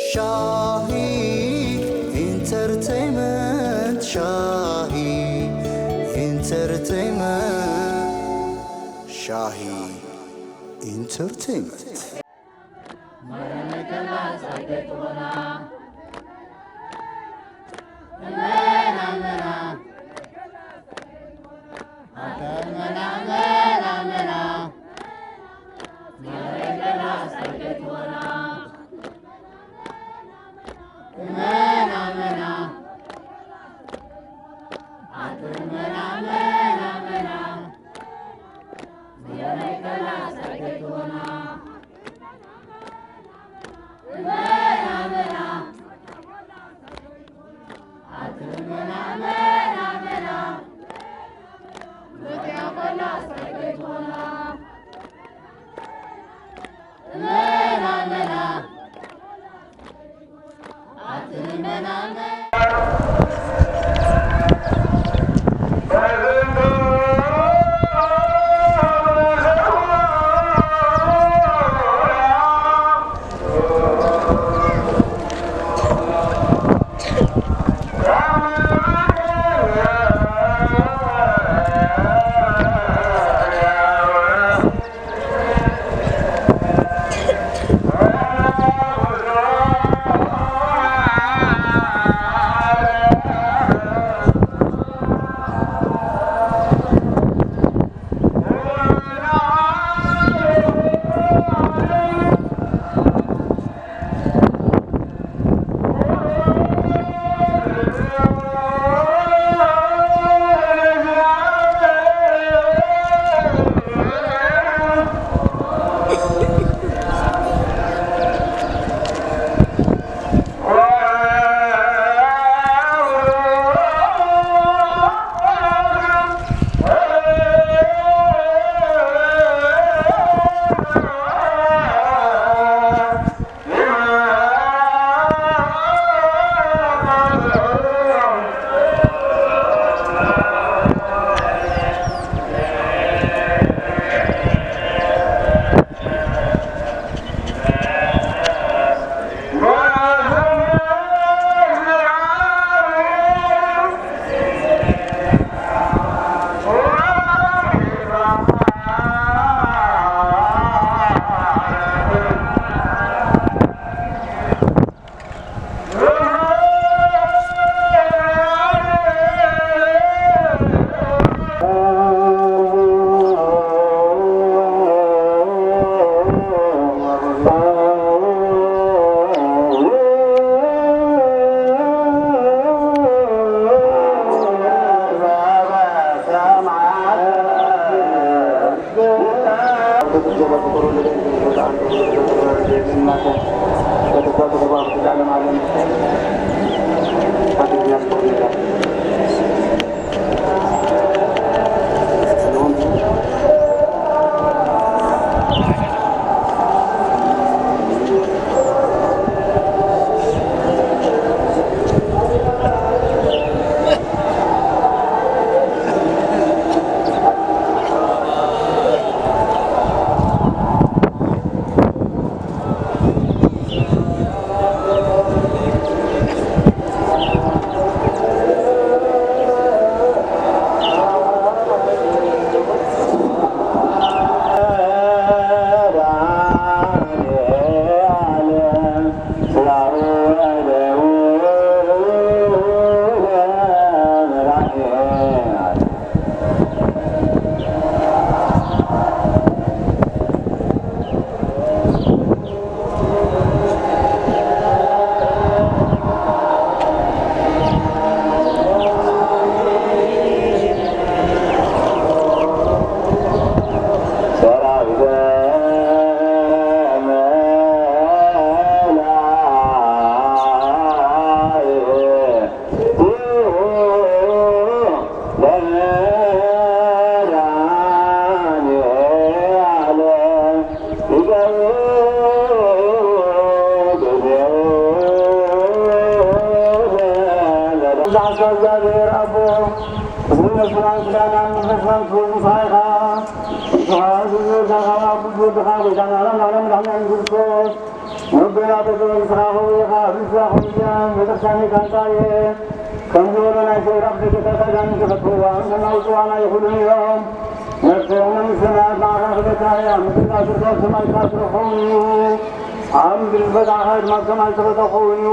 ሻሂ ኢንተርቴይመንት፣ ሻሂ ኢንተርቴይመንት፣ ሻሂ ኢንተርቴይመንት። ንጉና ጴጥሮስ ንስኻ ኸዊኻ ኣብ ንስኻ ኾይያን ቤተክርስትያን ካንታ እየ ከም ዝበሎ ናይ ሰይጣን ደገታት ኣጋንንቲ ከጥፍእዋ እንተናውፅዋና ይኹሉን እዮም። ነፍሰ መንግስተ ሰማያት ንዓኻ ክበታ እያ። ምድርና ዝርከብ ሰማይ ትረኸውን እዩ። ኣብ ምድሪ ዝበታኻ ድማ ሰማይ ዝተበታ ክኸውን እዩ።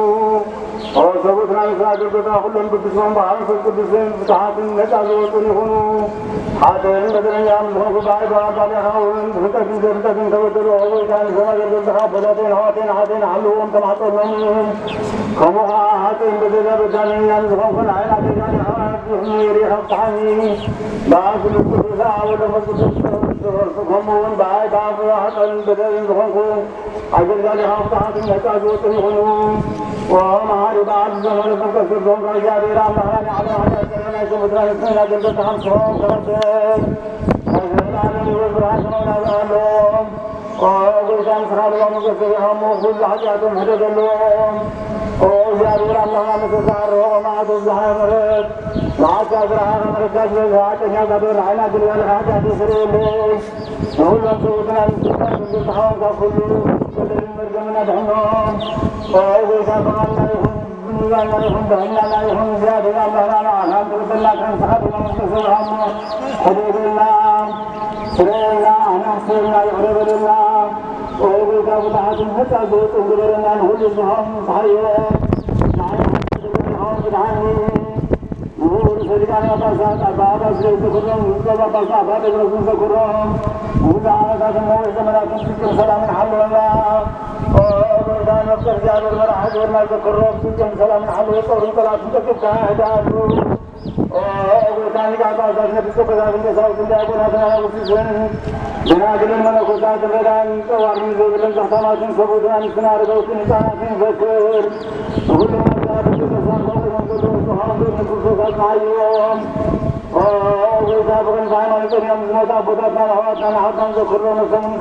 ኦ ሰብኡት ናይ ስራ ኣገልግሎታ ኩሎም ብብስሞም ብመንፈስ ቅዱስን ፍትሓትን ነጻ ዝወጹን ይኹኑ። ሓጥእን በደለኛን ዝኾንኩ ብኣይ ብኣባልኻ እውን ብፍልጠትን ዘይፍልጠትን ተበደሉ። ኦ ጎይታ፣ ንሰብ ኣገልገልትኻ ኣቦታተይን ኣሕዋተይን ኣሓተይን ሓልዎም ተማሕጸኖም። ከምኡ ኸዓ ሓጥእን በደለ በዳለኛን ዝኾንኩ ንዓይን ኣገልጋሊኻ ርኢኻ ፍትሓኒ። ብኣብ ብመንፈስ ቅዱስ ኣብ ወልድ መንፈስ ቅዱስ ተወርሱ። ከምኡ እውን ብኣይ ብኣብ ሓጥእን በደልን ዝኾንኩ ኣገልጋሊኻ ፍትሓትን ነጻ ዝወጹን ይኹኑ። ኦ መሓሪ በዓል ዝኾነ መንፈስ ቅዱስ እግዚኣብሔር ኣምላኽና ንዓለም ሓጢኣት ሰሪሕና ናይ ሰሙትና ንስና ኣገልገልቲ ሓምስሖም ተቐበል። ናይ ዘለዓለም ህይወት ብርሃን ሰማይና ኣሎ። ኦ ጎይታ ንስኻ ድማ ሞገስ ሰሪሖም ኩሉ ሓጢኣቶም ሕደገሎም። ኦ እግዚኣብሔር ኣምላኽና መሰሳ ኣርሕቖ መዓልቲ ብዝሓ ምሕረት መዓልቲ ዝረሓቐ ምሕረትካ ዝበዝሐ ሓቀኛ እግዚኣብሔር ንዓይና ኣገልጋሊ ሓጢኣት ይስረየለይ። ንኹሎም ሰብኡትና ንስኻ ንዝተሓወንካ ኩሉ በደልን መርገምን ኣድሕኖም። ኦ ጎይታ፣ ብቓልና ይኹን ብምግባርና ይኹን ብሕልናና ይኹን እግዚኣብሔር ኣምላኽና ንዓኻ እንተበደልና፣ ከም ንስኻ ድማ ንዝተሰብኣ እሞ ሕደገልና፣ ስረየልና፣ ኣናሕስየልና፣ ይቕረ በለልና። ኦ ጎይታ፣ ብድሓትን ነጻ ዝወጽእ ግበረና። ንኹሉ ዝኾን ዝሓዮ ንዓይ ብድሓኒ ንኹሉ ሰዲቃን ጳጳሳት ኣባ ኣባስ ዘክሮም፣ ንብፁዕ ጳጳስ ኣባ ጴጥሮስን ዘክሮም፣ ንብዙሕ ዓመታትን ነዊሕ ዘመናትን ፍጹም ሰላምን ሓልወና። ኦ ጎይታ፣ ነፍሰ እግዚኣብሔር መራሒ ግብርና ዘክሮም፣ ፍጹም ሰላምን ሓልወ ጾርን ጸሎትን ጠቂብካ ኣህድኣሉ። ኦ ጎይታ፣ ሊቃነ ጳጳሳት፣ ኤጲስቆጶሳትን ቀሳውስትን ዲያቆናትን ኣናብስትን ደናግልን መነኮሳትን ረዳን ጸዋርን ዘይብልን ዘኽታማትን ሰብኡትን ኣንስትን ኣረጋውትን ህጻናትን ዘክር። ንኹሎም ኣብ ዝኣተዉ ቅዱሳን ባዕሎም ዘለዉ ዝሃቡ ንክርስቶስ ኣጽንዓዮም። ኦ ጎይታ፣ ብቕንዕቲ ሃይማኖት ጸኒዖም ዝሞቱ ኣቦታትናን ኣሕዋትናን ንሓጣን ዘክርሎም ነፍሶምን።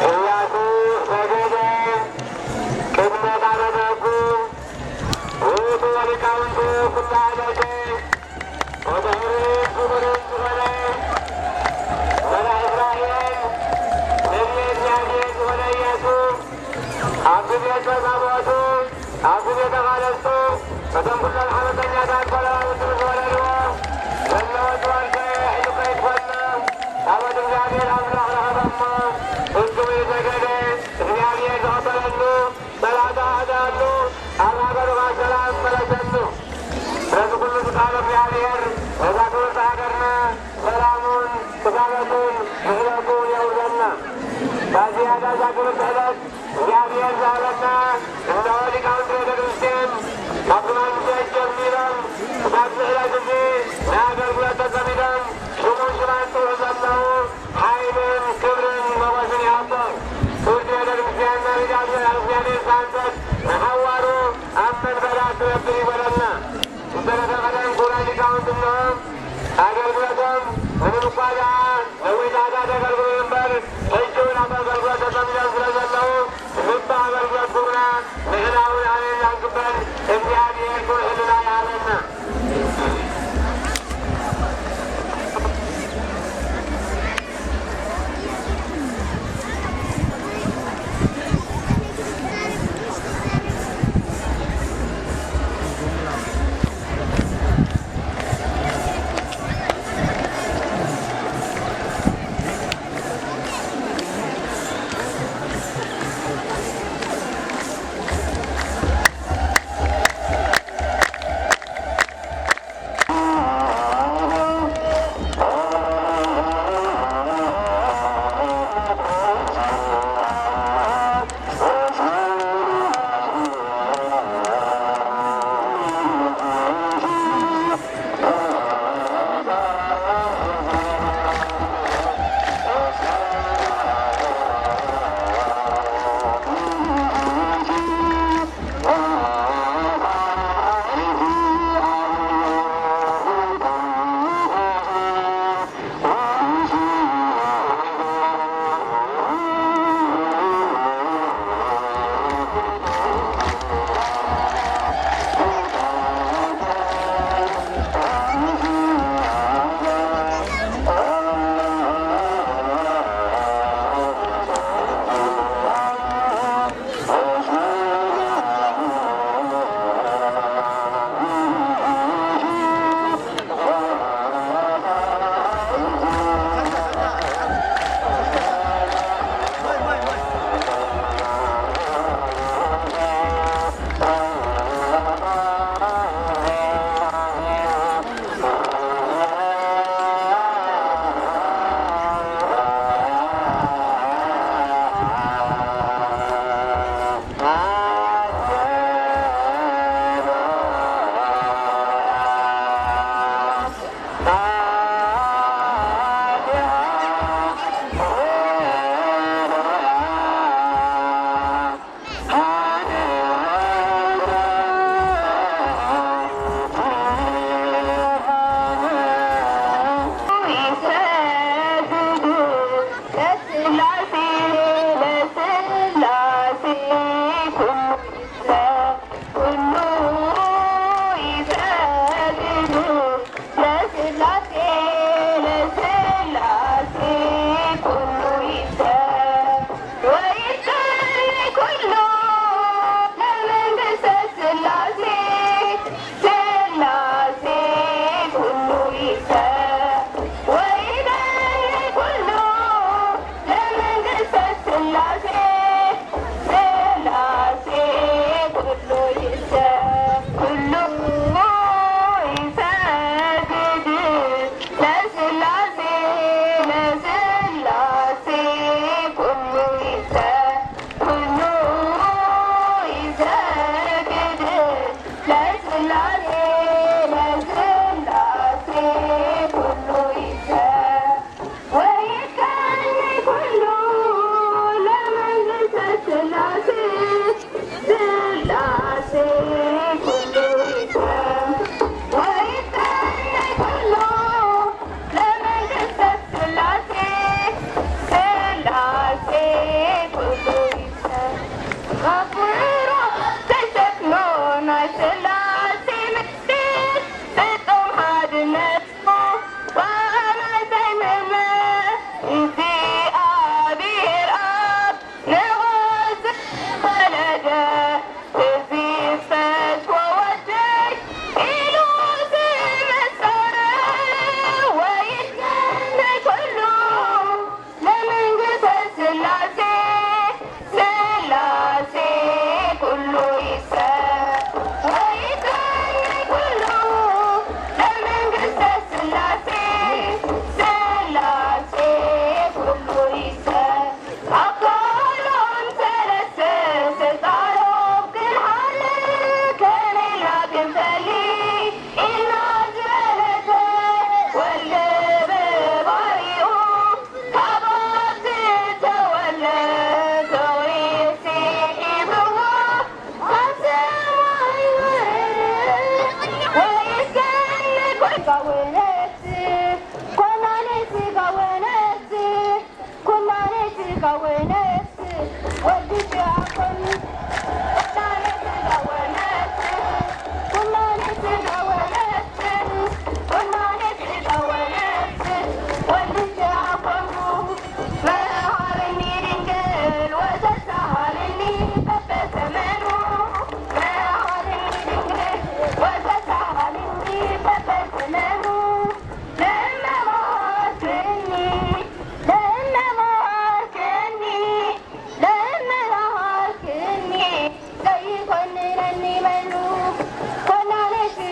እያሱ ሰገደ ቅድመ ቃረበኩም ውእቱ ወሊቃውንቱ ኩሉ ዓለመ ወድሕሪት ክቡር ዝኾነ መልኣክ እስራኤል ነቢየ እግዚኣብሔር ዝኾነ እያሱ ኣብ ግዜ ተጋብኦቱ ኣብ ግዜ ተቓለስቱ እቶም ኩሎም ዓመፀኛታት ቆልዓ ውድብ ዝበለልዎ ዘለወ ዝወርደ ሒዙ ከይትኮና ታቦት እግዚኣብሔር ኣምላኽ ረኸበሞ። ፍጹም ኢሉ ሰገደ። እግዚኣብሔር ዝቐበለሉ ጸላእቱ ኣህደኣሉ ኣብ ሃገሩ ካብ ሰላም መለሰሉ። ስለዚ ኩሉ ዝቃሎ እግዚኣብሔር ነዛ ክብርቲ ሃገርና ሰላሙን ክሳበቱን ምሕረቱን የውርደልና። ባዚያዳ እዛ ክብርቲ ዕለት ዝሃበና እንዳ ሊቃውንቲ ቤተ ክርስቲያን ካብ ትማሊ ምሸት ጀሚሮም ክሳብ ዝሕለፍ ግዜ ንኣገልግሎት ተጸሚዶም ሽሙን ሽማን ጽውዑ ዘለዉ ሓይልን ክብርን ሞገስን ይሃቦም። ክብርቲ ቤተ ክርስቲያንና ሊቃውንቲ ቤተ ክርስቲያን የሳንበት ንሓዋሩ ኣብ መንበራ ትነብር ይበለና። ዝተረፈ ቀደም ክቡራን ሊቃውንቲ እንሆ ኣገልግሎቶም ንምምቋል ደኣ ነዊሕ ሰዓታት የገልግሉ እምበር፣ ሕጂ እውን ኣብ ኣገልግሎት ተጸሚዶም ስለ ዘለዉ፣ ጽቡቕ ኣገልግሎት ክቡና ንሕና እውን ኣሜንና ንግበር። እግዚኣብሔር ክብሪ ሕልና ይሃበና።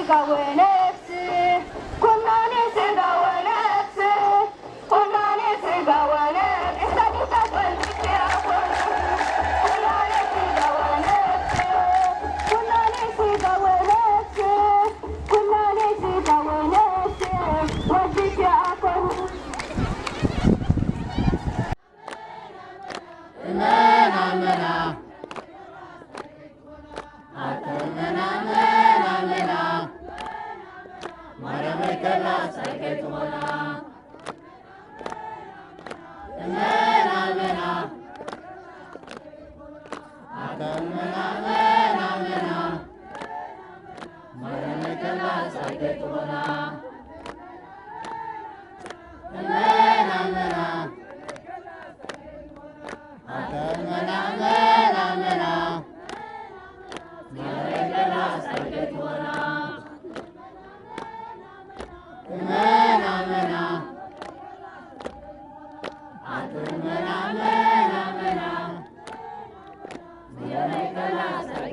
ስጋ ወነፍስ፣ ኩናኔ ስጋ ወነፍስ፣ ኩናኔ ስጋ ወነፍስ፣ ኩናኔ ስጋ ወነፍስ፣ ኩናኔ ስጋ ወነፍስ፣ ኩናኔ ስጋ ወነፍስ፣ ወልድኪ ኣኮኑ። እመን ኣመና፣ ኣተ እመን ኣመን ኣመና፣ ማርያም ኣይከላስ ኣይከይትኾና። እመን ኣመና፣ ኣተ እመን ኣመን ኣመና፣ ማርያም ኣይከላስ ኣይከይትኾና። እመን ኣመና፣ ኣተ እመን ኣመን ኣመና፣ ማርያም ኣይከላስ ኣይከይትኾና። እመን ኣመና፣ ኣተ እመን ኣመን ኣመና፣ ማርያም ኣይከላስ ኣይከይትኾና።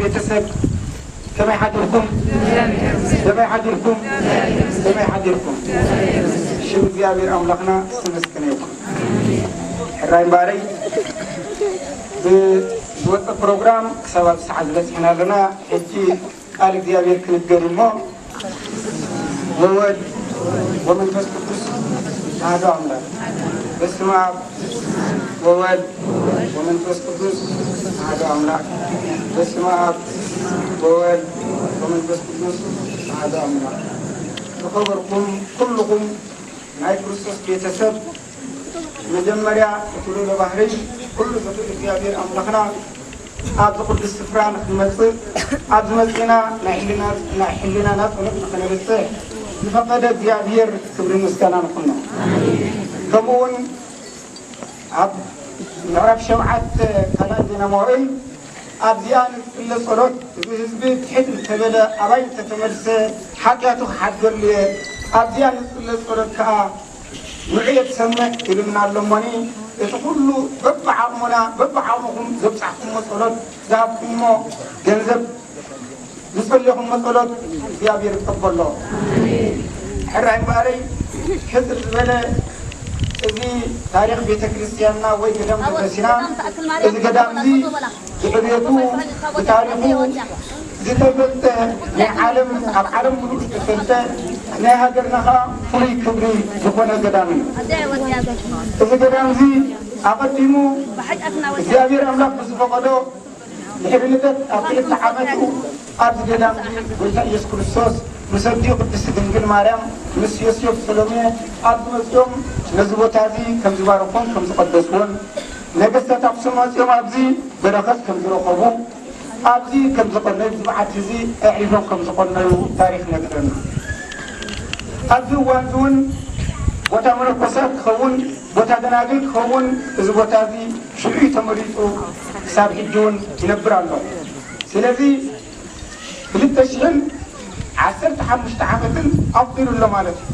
ቤተሰብ ከመይ ሓዲርኩም? ከመይ ሓዲርኩም? ከመይ ሓዲርኩም? ሽም እግዚኣብሔር ኣምላኽና ዝተመስገነ ይኹን። ሕራይ እምበኣረይ፣ ብዝወፀ ፕሮግራም ክሳብ ኣብዚ ሰዓት ዝበፅሕና ኣለና። ሕጂ ቃል እግዚኣብሔር ክንገር እሞ፣ ወወልድ ወመንፈስ ቅዱስ ኣሐዱ ኣምላክ። በስመ ኣብ ወወልድ ወመንፈስ ቅዱስ ኣሐዱ ኣምላክ። በስመ ኣብ ወወልድ ወመንፈስ ቅዱስ ኣሐዱ ኣምላክ። ዝኸበርኩም ኩልኹም ናይ ክርስቶስ ቤተሰብ፣ መጀመርያ እቲ ልዑለ ባህርይ ኩሉ ዝኽእል እግዚኣብሔር ኣምላኽና ኣብዚ ቅዱስ ስፍራ ንኽንመጽእ፣ ኣብዚ መጺእና ናይ ሕልና፣ ናይ ሕልናና ጸሎት ንኽነብጽሕ ዝፈቐደ እግዚኣብሔር ክብሪ ምስጋና ንኹኖ። ከምኡ እውን ኣብ ምዕራፍ ሸውዓተ ካልኣይ ዜና መዋዕል ኣብዚኣ ንጽለ ጸሎት፣ እዚ ህዝቢ ትሕት እንተበለ፣ ኣባይ እንተተመልሰ፣ ሓጢኣቱ ክሓድገሉ እየ። ኣብዚኣ ንጽለ ጸሎት ከኣ ንዑ የትሰምዕ ኢሉና ኣሎ እሞኒ፣ እቲ ኩሉ በብዓቕሙና፣ በብዓቕምኹም ዘብጻሕኩሞ ጸሎት፣ ዝሃብኩሞ ገንዘብ፣ ዝጸለኹሞ ጸሎት እግዚኣብሔር ይቀበሎ። ሕራይ እምበኣረይ፣ ሕጽር ዝበለ፣ እዚ ታሪኽ ቤተ ክርስቲያንና ወይ ገዳም ተበሲና፣ እዚ ገዳም እዚ ብዕቤቱ፣ ብታሪኹ ዝተፈልጠ፣ ናይ ዓለም፣ ኣብ ዓለም ሙሉእ ዝተፈልጠ፣ ናይ ሃገርና ኸዓ ፍሉይ ክብሪ ዝኾነ ገዳም እዩ። እዚ ገዳም እዚ ኣቐዲሙ እግዚኣብሔር ኣምላኽ ብዝፈቐዶ ድሕሪ ልደት ኣብ ክልተ ዓመቱ ኣብዚ ገዳም እዚ ጎይታ ኢየሱስ ክርስቶስ ምስ ኣዲኡ ቅድስቲ ድንግል ማርያም፣ ምስ ዮሴፍ ሰሎሜ ኣብዚ መጺኦም ነዚ ቦታ እዚ ከም ዝባረኽዎን ከም ዝቐደስዎን፣ ነገስታት ኣኽሱም መጺኦም ኣብዚ በረኸት ከም ዝረኸቡ፣ ኣብዚ ከም ዝቐነዩ፣ እዚ በዓቲ እዚ ኣዕሪፎም ከም ዝቐነዩ ታሪኽ ነግረና። ኣብዚ እዋን እዚ እውን ቦታ መነኮሳት ክኸውን፣ ቦታ ደናግል ክኸውን፣ እዚ ቦታ እዚ ሽዑ ተመሪጹ ክሳብ ሕጂ እውን ይነብር ኣሎ። ስለዚ ክልተ ሽሕን ዓሰርተ ሓሙሽተ ዓመትን ኣቑጺሩ ኣሎ ማለት እዩ።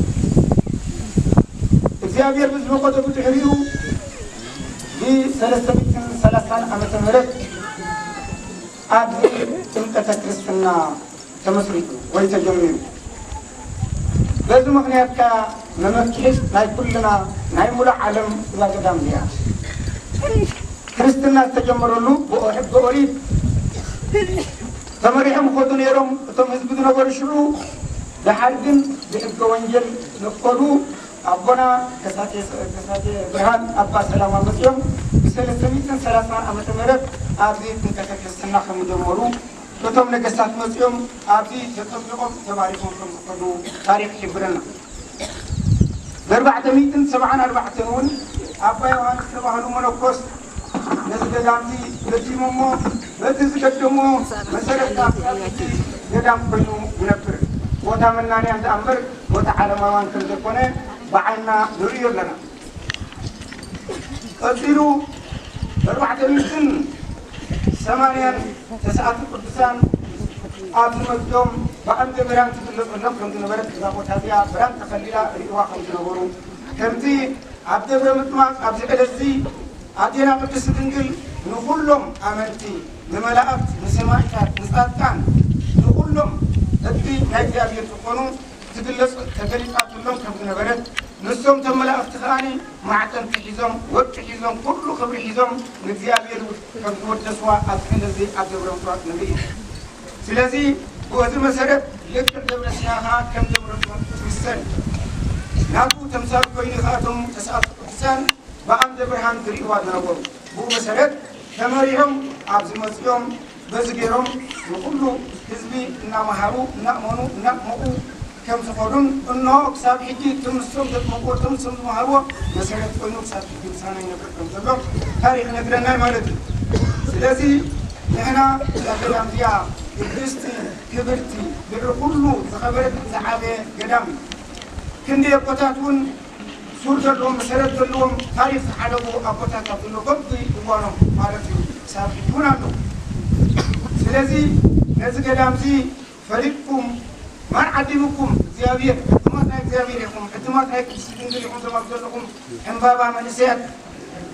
እግዚኣብሔር ብዝፈቐዶ ብድሕሪኡ ብሰለስተ ሚእትን ሰላሳን ዓመተ ምህረት ኣብዚ ጥምቀተ ክርስትና ተመስሪቱ ወይ ተጀሚሩ። በዚ ምኽንያት ከኣ መመኪሒት ናይ ኩልና ናይ ሙሉእ ዓለም እዛ ገዳም እዚኣ። ክርስትና ዝተጀመረሉ ብሕገ ኦሪት ተመሪሖም ይኸዱ ነይሮም እቶም ህዝቢ ዝነበሩ ሽዑ። ደሓር ግን ብሕገ ወንጌል ነከዱ። ኣቦና ከሳቴ፣ ከሳቴ ብርሃን ኣባ ሰላማ መጺኦም ብሰለስተ ሚእትን ሰላሳን ዓመተ ምህረት ኣብዚ ጥምቀተ ክርስትና ከም ዝጀመሩ፣ እቶም ነገስታት መጺኦም ኣብዚ ተጠሚቖም ተባሪኾም ከም ዝኸዱ ታሪኽ ይሕብረና። ብኣርባዕተ ሚእትን ሰብዓን ኣርባዕተን እውን ኣባ ዮሃንስ ዝተባህሉ መነኮስ ነዚ ገዳም እዚ ገዲሞሞ፣ በቲ ዝገደሞ መሰረት ኣብ እቲ ገዳም ኮይኑ ይነብር። ቦታ መናንያን ደኣ እምበር ቦታ ዓለማውያን ከም ዘይኮነ ብዓይንና ንርእዮ ኣለና። ቀጺሉ ኣርባዕተ ሚእትን ሰማንያን ተስኣቱ ቅዱሳን ኣብዚ መጺኦም ብኣምደ ብርሃን ትግለጸሎም ከም ዝነበረት፣ እዛ ቦታ እዚኣ ብርሃን ተኸሊላ ርእይዋ ከም ዝነበሩ፣ ከምቲ ኣብ ደብረ ምጥማቕ ኣብዚ ዕለት እዚ ኣዴና ቅድስቲ ድንግል ንኹሎም ኣመንቲ፣ ንመላእክት፣ ንሰማዕታት፣ ንጻድቃን፣ ንኹሎም ሕጊ ናይ እግዚኣብሔር ዝኾኑ ትግለጽ፣ ተገሊጻትሎም ከም ዝነበረት፣ ንሶም እቶም መላእኽቲ ከኣ ማዕጠንቲ ሒዞም፣ ወርቂ ሒዞም፣ ኩሉ ክብሪ ሒዞም ንእግዚኣብሔር ከም ዝወደስዋ ኣብዚ ዕለት እዚ ኣብ ደብረ ምጥማቕ ንርኢ። ስለዚ ብዚ መሰረት ልክዕ ደብረ ሲና ከኣ ከም ደብረ ምጥማቕ ዝምሰል ናቱ ተምሳል ኮይኑ ከኣ እቶም ተስኣቱ ቅዱሳን ብኣምደ ብርሃን ዝርእይዋ ዝነበሩ። ብኡ መሰረት ተመሪሖም ኣብዚ መጺኦም በዚ ገይሮም ንኹሉ ህዝቢ እናመሃሩ፣ እናእመኑ፣ እናጥመቑ ከም ዝኾኑን፣ እንሆ ክሳብ ሕጂ እቶም ንሶም ዘጥመቑዎ፣ እቶም ንሶም ዝመሃርዎ መሰረት ኮይኑ ክሳብ ሕጂ ምሳና ይነብር ከም ዘሎ ታሪኽ ይነግረና ማለት እዩ። ስለዚ ንሕና እዛ ገዳም እዚኣ ቅድስቲ፣ ክብርቲ፣ ልዕሊ ኩሉ ዝኸበረት ዝዓበየ ገዳም እዩ። ክንደይ ኣቦታት እውን ሱር ዘለዎም፣ መሰረት ዘለዎም፣ ታሪኽ ዝሓለፉ ኣቦታት ኣብ ዘሎ በቢ እዋኖም ማለት እዩ፣ ክሳብ ሕጂ እውን ኣለዉ። ስለዚ ነዚ ገዳም እዚ ፈሊጥኩም፣ ማን ዓዲምኩም? እግዚኣብሔር። ሕቱማት ናይ እግዚኣብሔር ኢኹም፣ ሕቱማት ናይ ቅድስቲ ድንግል ኢኹም። እዞም ኣብ ዘለኹም ዕምባባ መንእሰያት፣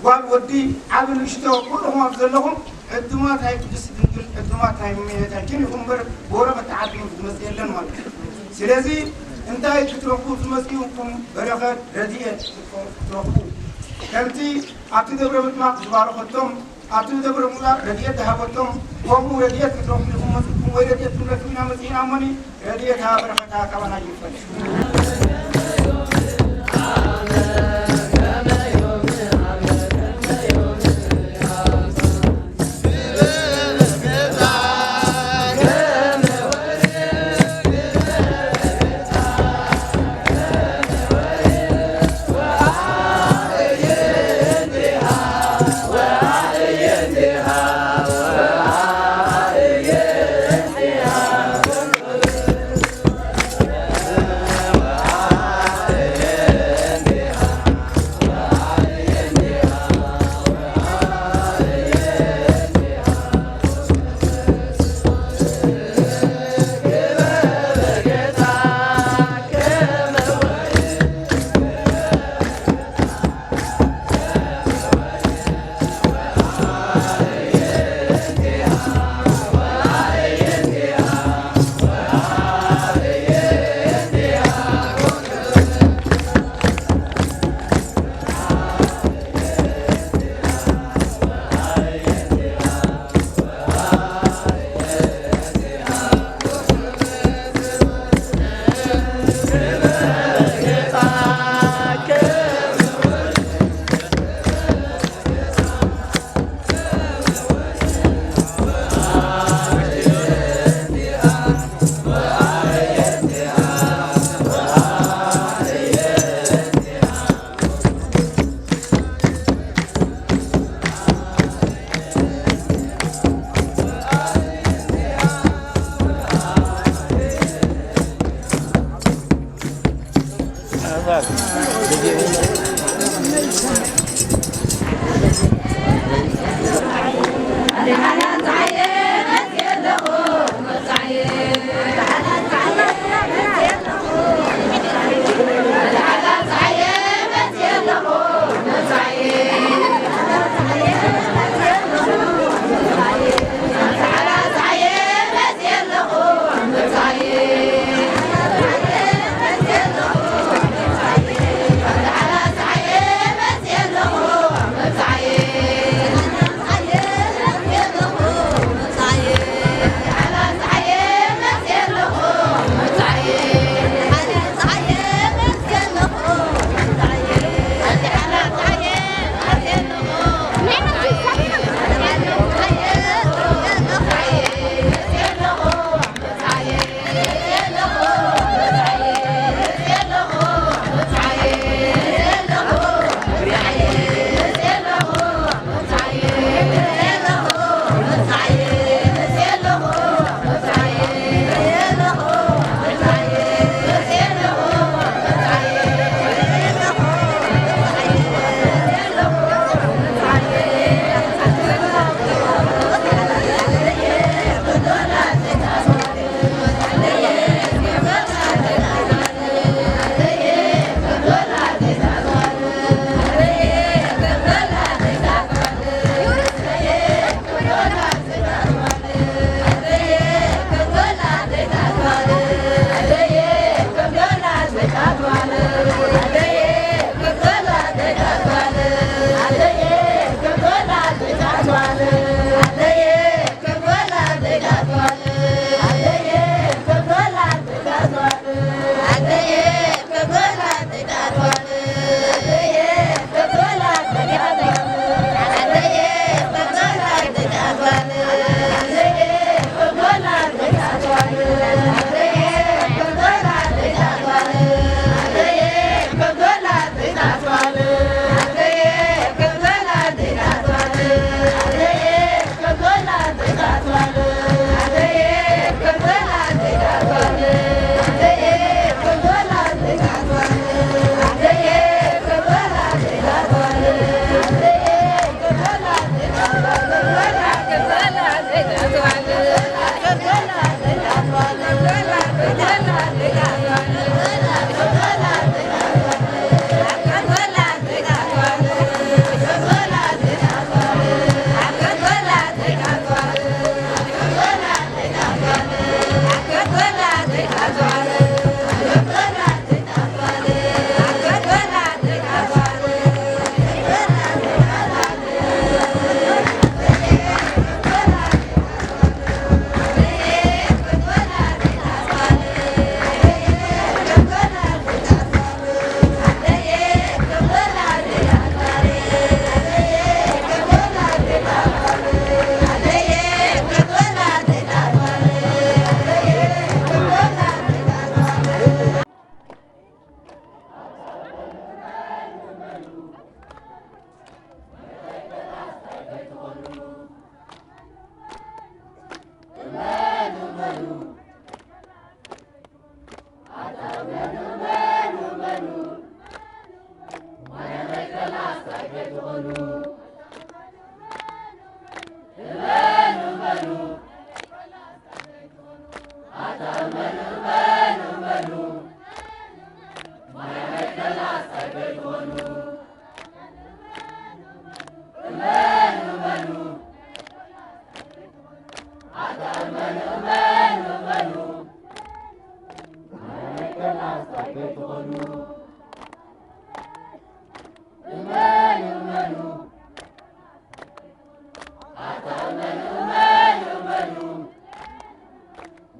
ጓል ወዲ፣ ዓቢ ንእሽቶ፣ ኩልኹም ኣብ ዘለኹም ዕዱማት ናይ ቅድስቲ ድንግል፣ ዕዱማት ናይ እመቤታችን ይኹን እምበር ብወረቐት ተዓዲሙ ዝመጽእ የለን ማለት እዩ። ስለዚ እንታይ ክትረኽቡ ትመጽኡ ኢኹም? በረኸት፣ ረድኤት ክትረኽቡ፣ ከምቲ ኣብቲ ደብረ ምጥማቕ ዝባረኸቶም፣ ኣብቲ ደብረ ምጥማቕ ረድኤት ዝሃበቶም፣ ከምኡ ረድኤት ክትረኽቡ ኢኹም መጺእኩም፣ ወይ ረድኤት ክንረክብ ኢና መጺእና እሞኒ፣ ረድኤታ በረኸታ ካባና ይፈል።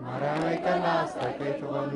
ማርያም ኣይከላስ ከይትኾኑ።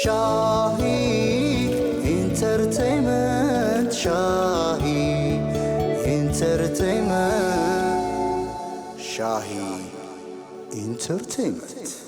ሻሂ ኢንተርቴይመንት፣ ሻሂ ኢንተርቴይመንት፣ ሻሂ ኢንተርቴይመንት።